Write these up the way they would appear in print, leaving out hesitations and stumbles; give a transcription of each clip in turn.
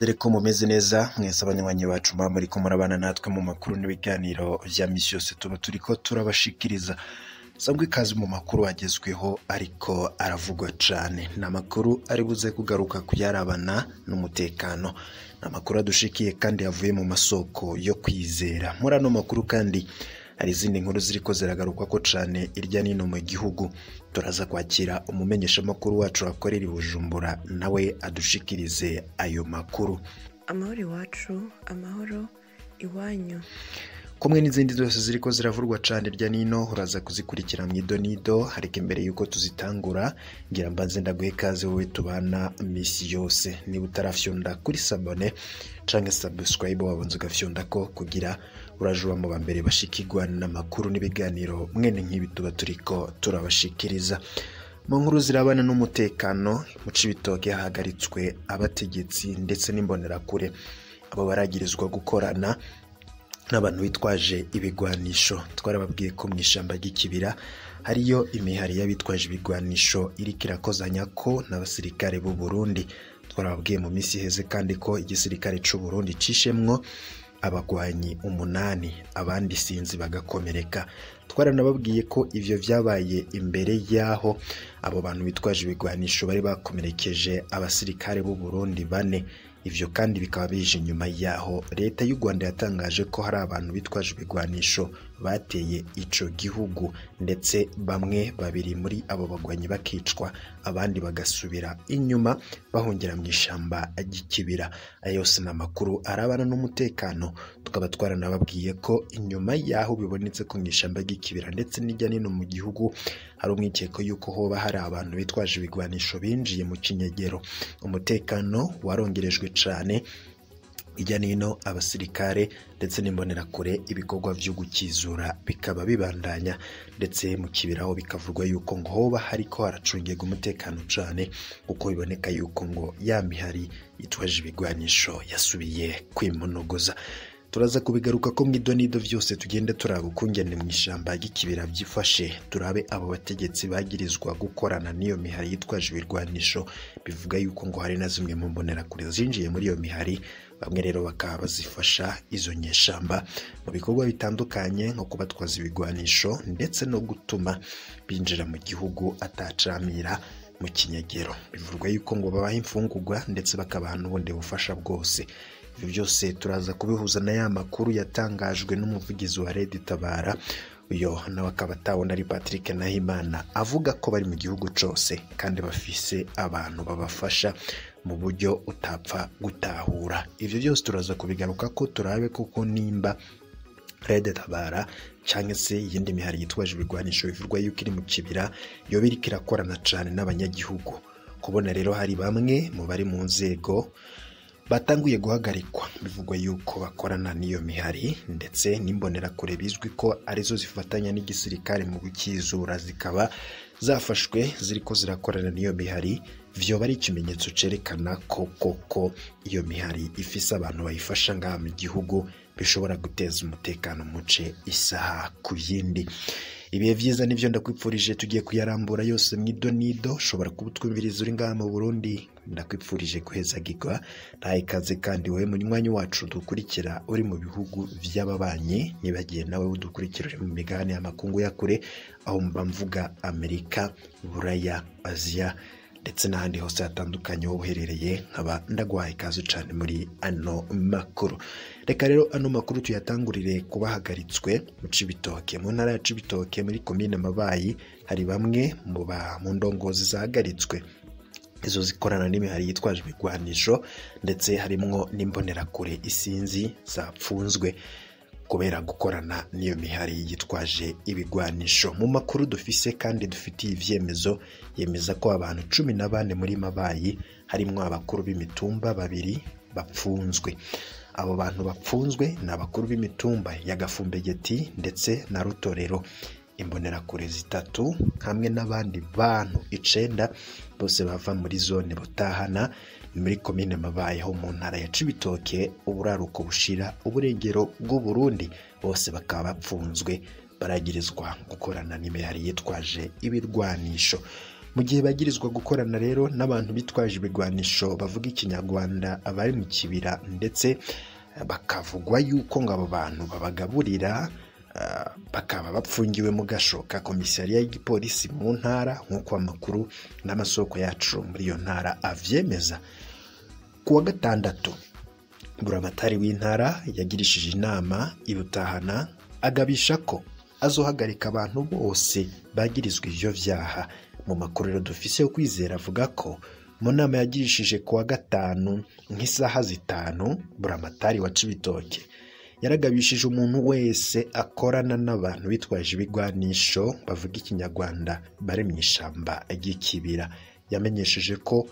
Nizere ko mumeze neza mwese abanywanyi bacu muba muriko murabana natwe mu makuru n'ibiganiro vya misi yose tuba turiko turabashikiriza. Sangwa ikaze mu makuru agezweho ariko aravugwa cane. Ni amakuru ari buze kugaruka kuyarabana n'umutekano. Ni amakuru adushikiye kandi yavuye mu masoko yo kwizera. Muri ano makuru kandi hari izindi nkuru ziriko ziragarukwako cane irya nino mu gihugu. Turaza kwakira umumenyeshamakuru wacu akorera i Bujumbura nawe adushikirize ayo makuru. Amahoro iwacu, amahoro iwanyu. Kumwe n'izindi zose ziriko ziravurwa cane irya nino uraza kuzikurikira mw'idonido, ariko imbere yuko tuzitangura ngira mbanze ndaguhe ikaze wowe tubana misi yose. Niba utarafyonda kuri sabone canke subscribe wabonze ugafyondako kugira uraje uba mu ba mbere bashikirwa n'amakuru n'ibiganiro mwene nk'ibi tuba turiko turabashikiriza. Mu nkuru zirabana n'umutekano mu Cibitoke hahagaritswe abategetsi ndetse n'imbonerakure. Abo baragirizwa gukorana n'abantu bitwaje ibigwanisho. Twarababwiye ko mw'ishamba ry'ikibira hariyo imihari y'abitwaje ibigwanisho iriko irakozanya ko n'abasirikare b'u Burundi. Twarababwiye mu misi iheze kandi ko igisirikare c'u Burundi cishemwo abagwanyi 8 abandi sinzi bagakomereka. Twaranababwiye ko ivyo vyabaye imbere yaho abo bantu bitwaje ibigwanisho bari bakomerekeje abasirikare b'u Burundi 4. Ivyo kandi bikaba bije inyuma yaho leta y'u Rwanda yatangaje ko hari abantu bitwaje ibigwanisho bateye ico gihugu, ndetse bamwe babiri muri abo bagwanyi bakicwa abandi bagasubira inyuma bahungira mu ishamba ry'ikibira. Ayo yose ni amakuru arabana n'umutekano. Tukaba twaranababwiye ko inyuma yaho bibonetse ko mu ishamba ry'ikibira ndetse n'irya nino mu gihugu hari umwikeko yuko hoba hari abantu bitwaje ibigwanisho binjiye mu kinyegero. Umutekano warongerejwe cane irya nino, abasirikare ndetse n'imbonerakure ibikorwa vyo gukizura bikaba bibandanya, ndetse mu kibiraho bikavugwa yuko ngo hoba hariko haracungirwa umutekano cane, kuko biboneka yuko ngo ya mihari itwaje ibigwanisho yasubiye kwimunogoza. Turaza kubigaruka ko mw'idonido vyose tugende turaba ukungene mw'ishamba ry'ikibira vyifashe, turabe abo bategetsi bagirizwa gukorana n'iyo mihari yitwaje ibirwanisho. Bivuga yuko ngo hari na zimwe mu mbonerakure zinjiye muri iyo mihari, bamwe rero bakaba bazifasha izo nyeshamba mu bikorwa bitandukanye nko kubatwaza ibigwanisho ndetse no gutuma binjira mu gihugu atacamira mu kinyegero. Bivugwa yuko ngo babaha imfungurwa ndetse bakabaha n'ubundi bufasha bwose. Ibyo byose turaza kubihuza na ya makuru yatangajwe n'umuvugizi wa Red Tabara, uyo nawe akaba atabona ari Patrick Nahimana, avuga ko bari mu gihugu cose kandi bafise abantu babafasha mu buryo utapfa gutahura. Ivyo byose turaza kubigaruka ko turabe koko nimba Red Tabara canke se iyindi mihari yitwaje ibigwanisho bivugwa yuko iri mu kibira yoba iriko irakorana cane n'abanyagihugu. Kubona rero hari bamwe mu bari mu nzego batanguye guhagarikwa bivugwa yuko bakorana n'iyo mihari, ndetse n'imbonerakure bizwi ko arizo zifatanya n'igisirikare mu gukizura zikaba zafashwe ziriko zirakorana n'iyo mihari, vyoba ari ikimenyetso cerekana ko koko iyo mihari ifise abantu bayifasha ngaha mu gihugu, bishobora guteza umutekano muce isaha ku yindi. Ibihe vyiza nivyo ndakwipfurije, tugiye kuyarambura yose mw'idonido. Ushobora kuba utwumviriza uri ngaha mu Burundi, ndakwipfurije guhezagirwa. Ntahe ikaze kandi wowe munywanyi wacu dukurikira uri mu bihugu vy'ababanyi, nibagiye nawe udukurikira uri mu migabane y'amakungu ya kure, aho mba mvuga Amerika, Buraya, Aziya ndetse n'ahandi hose hatandukanye wowe uherereye, nkaba ndaguhaye ikaze cane muri ano makuru. Reka rero ano makuru tuyatangurire kubahagaritswe mu Cibitoke, mu ntara ya Cibitoke muri komine Mabayi. Hari bamwe mu ndongozi zahagaritswe, izo zikorana n'imihari yitwaje ibigwanisho, ndetse harimwo n'imbonerakure isinzi zapfunzwe kubera gukorana n'iyo mihari yitwaje ibigwanisho. Mu makuru dufise kandi dufitiye ivyemezo, yemeza ko abantu 14 muri Mabayi harimwo abakuru b'imitumba 2 bapfunzwe. Abo bantu bapfunzwe ni abakuru b'imitumba ya Gafumbegeti ndetse na Rutorero, imbonerakure 3 hamwe n'abandi bantu 9 bose bava muri zone Butahana muri komine Mabayi ho mu ntara ya Cibitoke, uburaruko bushira uburengero bw'u Burundi. Bose bakaba bapfunzwe baragirizwa gukorana n'imihari yitwaje ibirwanisho. Mu gihe bagirizwa gukorana rero n'abantu bitwaje ibigwanisho bavuga ikinyarwanda abari mu kibira, ndetse bakavugwa yuko ngo abo bantu babagaburira, bakaba bapfungiwe mu gasho ka komisariya y'igipolisi mu ntara, nk'uko amakuru n'amasoko yacu muri iyo ntara avyemeza. Ku wa gatandatu, buramatari w'intara yagirishije inama ibutahana, agabisha ko azohagarika abantu bose bagirizwa ivyo vyaha. Mu makuru rero dufise yo kwizera avuga ko mu nama yagirishije ku wa gatanu nk'isaha 5, buramatari wa Cibitoke yaragabishije umuntu wese akorana n'abantu bitwaje ibigwanisho bavuga ikinyarwanda bari mu ishamba ry'ikibira. Yamenyesheje ko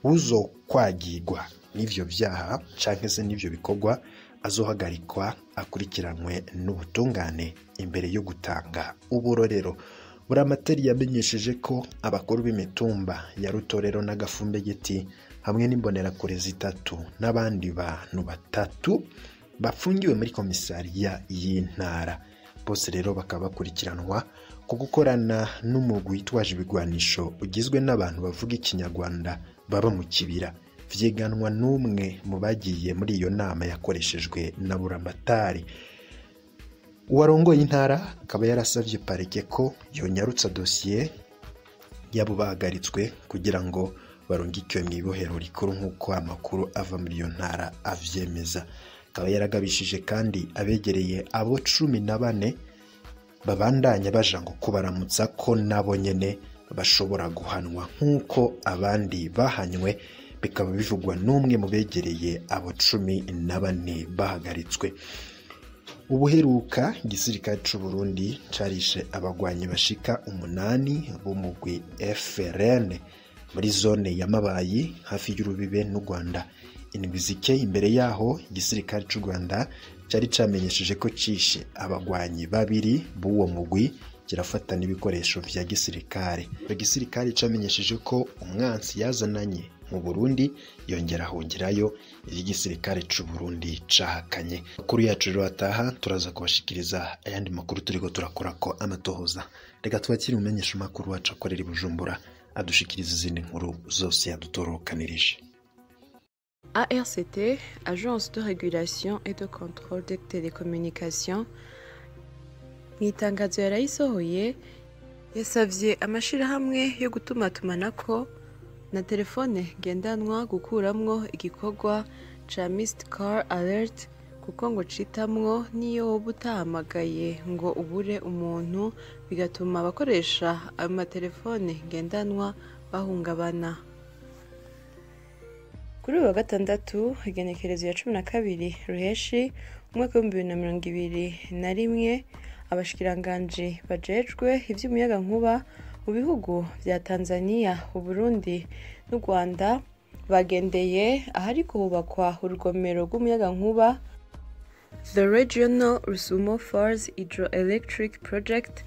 uzokwagirwa n'ivyo vyaha canke se n'ivyo bikorwa azohagarikwa akurikiranwe n'ubutungane imbere yo gutanga uburorero. Buramatari yamenyesheje ko abakuru b'imitumba ya Rutorero n'Agafumbegeti hamwe n'imbonerakure 3 n'abandi bantu 3 bafungiwe muri komisariya y'intara. Bose rero bakaba bakurikiranwa ku gukorana n'umugwi witwaje ibigwanisho ugizwe n'abantu bavuga ikinyarwanda baba mu kibira. Vyiganwa n'umwe mu bagiye muri iyo nama yakoreshejwe na buramatari. Uwarongoye intara akaba yarasavye parike ko yonyarutsa dosiye yabo bahagaritswe kugira ngo barungikiwe mu ibohero rikuru, nk'uko amakuru ava muri iyo ntara avyemeza. Akaba yaragabishije kandi abegereye abo 14 babandanya baja ngo kubaramutsa ko nabo nyene bashobora guhanwa nk'uko abandi bahanywe, bikaba bivugwa n'umwe mu begereye abo 14 bahagaritswe. Ubuheruka igisirikare c'u Burundi carishe abagwanyi bashika 8 b'umugwi FRN muri zone ya Mabayi hafi y'urubibe n'u Rwanda. Indwi zike imbere yaho igisirikare c'u Rwanda cari camenyesheje ko cishe abagwanyi 2 b'uwo mugwi, kirafata n'ibikoresho vya gisirikare. Igisirikare camenyesheje ko umwansi yazananye mu Burundi yongera ahungirayo, igisirikare c'u Burundi cahakanye. Makuru yacu rero ataha turaza kubashikiriza ayandi makuru turiko turakora ko amatohoza. Reka twakire umumenyesha makuru wacu akorera i Bujumbura adushikiriza izindi nkuru zose yadutorokanirije. ARCT, Agence de Régulation et de Contrôle des Télécommunications, mu itangazo yarayisohoye yasavye amashirahamwe yo gutumatumanako na telefone ngendanwa gukuramwo igikorwa ca missed call alert, kuko ngo citamwo niyo woba utahamagaye ngo ubure umuntu, bigatuma abakoresha ayo matelefone ngendanwa bahungabana. Kuri uyu wa gatandatu igenekerezo ya 12 Ruheshi umwaka wa 2021, abashikiranganji bajejwe ivy'umuyagankuba mu bihugu vya Tanzania, Uburundi n'u Rwanda bagendeye ahariko hubakwa urugomero rw'umuyagankuba The Regional Rusumo Falls Hydroelectric Project,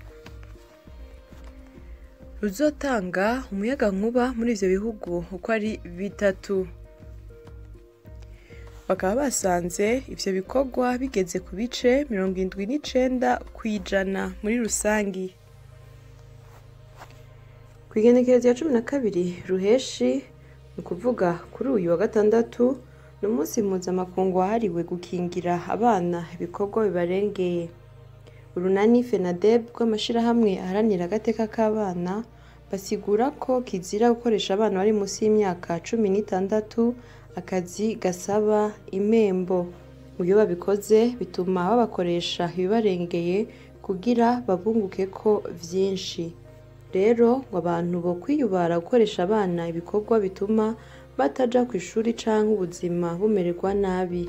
ruzotanga umuyagankuba muri ivyo bihugu uko ari bitatu. Bakaba basanze ivyo bikorwa bigeze ku bice 79% muri rusangi. Ku igenekerezo ya 12 Ruheshi, ni ukuvuga kuri uyu wa gatandatu, ni umunsi mpuzamakungu wahariwe gukingira abana ibikorwa bibarengeye. Urunani FENADEB rw'amashirahamwe aharanira agateka k'abana basigura ko kizira gukoresha abana bari munsi y'imyaka 16 akazi gasaba impembo. Iyo babikoze bituma babakoresha ibibarengeye kugira babungukeko vyinshi. Rero ngo abantu bo kwiyubara gukoresha abana ibikorwa bituma bataja kw'ishuri canke ubuzima bumererwa nabi.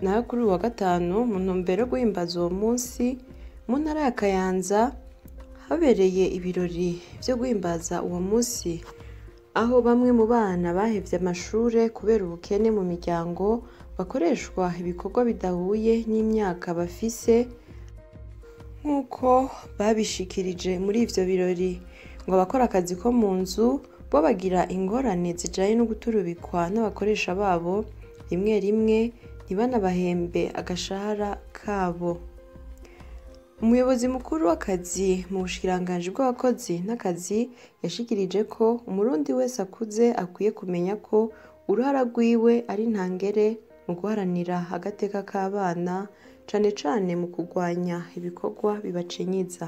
Naho kuri uyu wa gatanu, mu ntumbero yo guhimbaza uwo munsi, mu ntara ya Kayanza habereye ibirori vyo guhimbaza uwo munsi, aho bamwe mu bana bahevye amashure kubera ubukene mu miryango bakoreshwa ibikorwa bidahuye n'imyaka bafise, nk'uko babishikirije muri ivyo birori. Ngo abakora akazi ko mu nzu bo bagira ingorane zijanye no guturubikwa n'abakoresha babo, rimwe rimwe ntibanabahembe agashahara kabo. Umuyobozi mukuru w'akazi mu bushikiranganji bw'abakozi n'akazi yashikirije ko umurundi wese akuze akwiye kumenya ko uruhara rwiwe ari ntangere mu guharanira agateka k'abana, cane cane mu kurwanya ibikorwa bibacinyiza.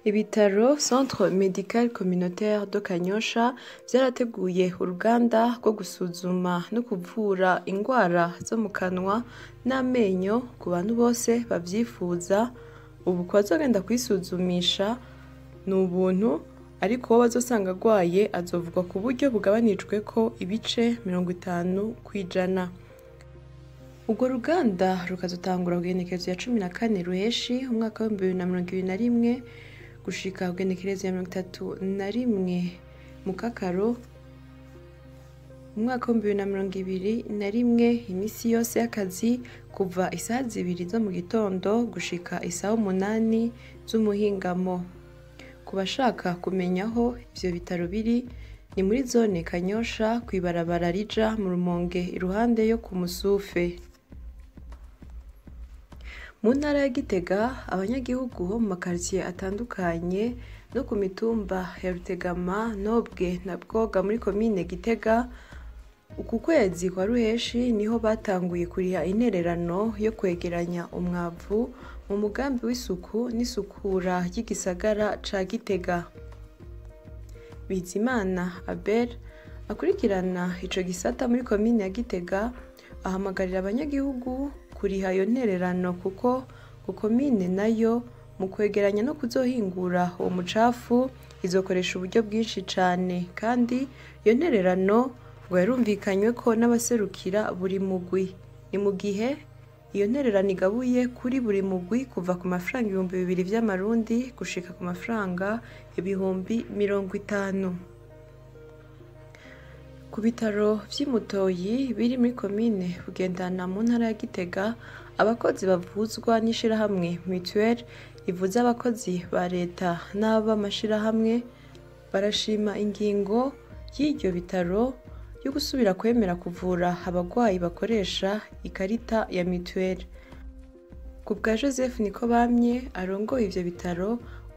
Ibitaro Centre Medical Communautaire de Kanyosha vyarateguye uruganda rwo gusuzuma no kuvura ingwara zo mu kanwa n'amenyo ku bantu bose bavyifuza. Ubu ku bazogenda kwisuzumisha ni ubuntu, ariko uwo bazosanga agwaye azovugwa ku buryo bugabanijweko ibice 50%. Urwo ruganda rukazotangura kw'igenekerezo ya 14 Ruheshi umwaka w'2021 gushika kw'igenekerezo ya 31 Mukakaro umwaka w'2021, imisi yose y'akazi kuva isaha 2 zo mu gitondo gushika isaha 8 z'umuhingamo. Ku bashaka kumenya aho ivyo bitaro biri, ni muri zone Kanyosha kw'ibarabara rija mu Rumonge iruhande yo ku Musufe. Mu ntara ya Gitega, abanyagihugu bo mu makaritsiye atandukanye no ku mitumba ya Rutegama, Nobwe na Bwoga muri komine Gitega, uku kwezi kwa Ruheshi niho batanguye kuriha intererano yo kwegeranya umwavu mu mugambi w'isuku n'isukura ry'igisagara ca Gitega. Bizimana Abel akurikirana ico gisata muri komine ya Gitega ahamagarira abanyagihugu kuriha iyo ntererano kuko ngo komine nayo mu kwegeranya no kuzohingura uwo mucafu izokoresha uburyo bwinshi cane, kandi iyo ntererano ngo yarumvikanyweko n'abaserukira buri mugwi. Ni mu gihe iyo ntererano igabuye kuri buri mugwi kuva ku mafaranga 2000 vy'amarundi gushika ku mafaranga 50,000. Ku bitaro vy'i Mutoyi biri muri komine Bugendana mu ntara ya Gitega, abakozi bavuzwa n'ishirahamwe Mutuelle rivuza abakozi ba leta n'ab'amashirahamwe barashima ingingo y'iryo bitaro yo gusubira kwemera kuvura abagwayi bakoresha ikarita ya mutuelle. Ku bwa Joseph Nikobamye arongoye ivyo bitaro,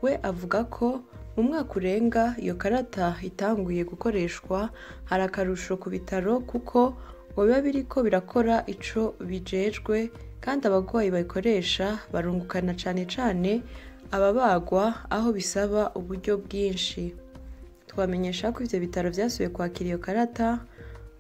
we avuga ko mu mwaka urenga iyo karata itanguye gukoreshwa hari akarusho ku bitaro kuko ngo biba biriko birakora ico bijejwe, kandi abagwayi bayikoresha barungukana cane cane ababagwa aho bisaba uburyo bwinshi. Twamenyesha ko ivyo bitaro vyasubiye kwakira iyo karata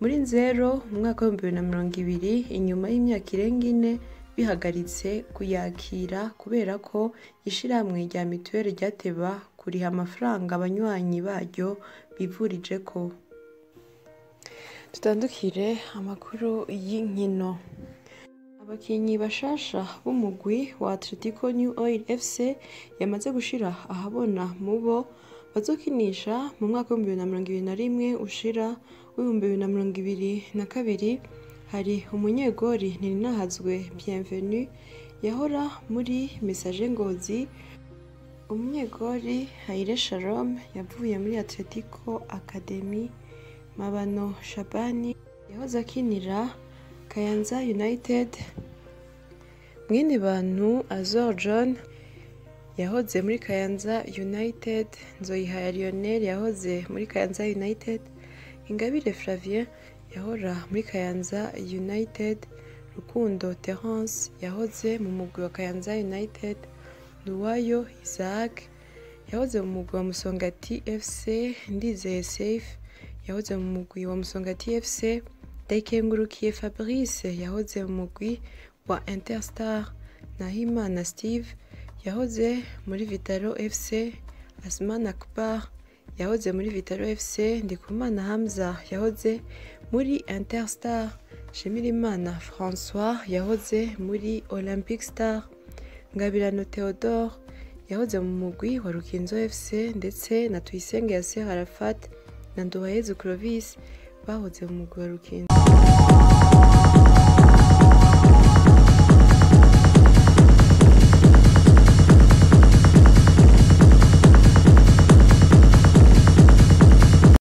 muri Nzero mu mwaka w'2020 inyuma y'imyaka irenga ine bihagaritse kuyakira kubera ko ishirahamwe rya mituweli ryateba kuriha amafaranga abanywanyi baryo bivurijeko. Tutandukire amakuru y'inkino. Abakinyi bashasha b'umugwi wa Atletico New Oil FC yamaze gushira ahabona mubo bazokinisha mu mwaka w'2021 ushira w'2022 hari umunyegori Ntirinahazwe Bienvenue yahora muri Messager Ngozi, umunyegori Haire Shalom yavuye muri Atletico Academy, Mabano Shabani yahoze akinira Kayanza United, mwene bantu Azor John yahoze muri Kayanza United, Nzoyihaya Lionel yahoze muri Kayanza United, Ingabire Flavien yahora muri Kayanza United, Rukundo Terence yahoze mu mugwi wa Kayanza United, Nduwayo Isaac yahoze mu mugwi wa Musongati FC, Ndizeye Safe yahoze mu mugwi wa Musongati FC, Ndayikengurukiye Fabrice yahoze mu mugwi wa Interstar, Nahimana Steve yahoze muri Vitalo FC, Asman Akbar yahoze muri Vitalo FC, Ndikumana Hamza yahoze muri Interstar, Shimirimana François yahoze muri Olympic Star, Ngabirano Theodore yahoze mu mugwi wa Rukinzo FC ndetse na Tuyisenge Yasser Arafat na Nduwayezu Clovis bahoze mu mugwi wa Rukinzo.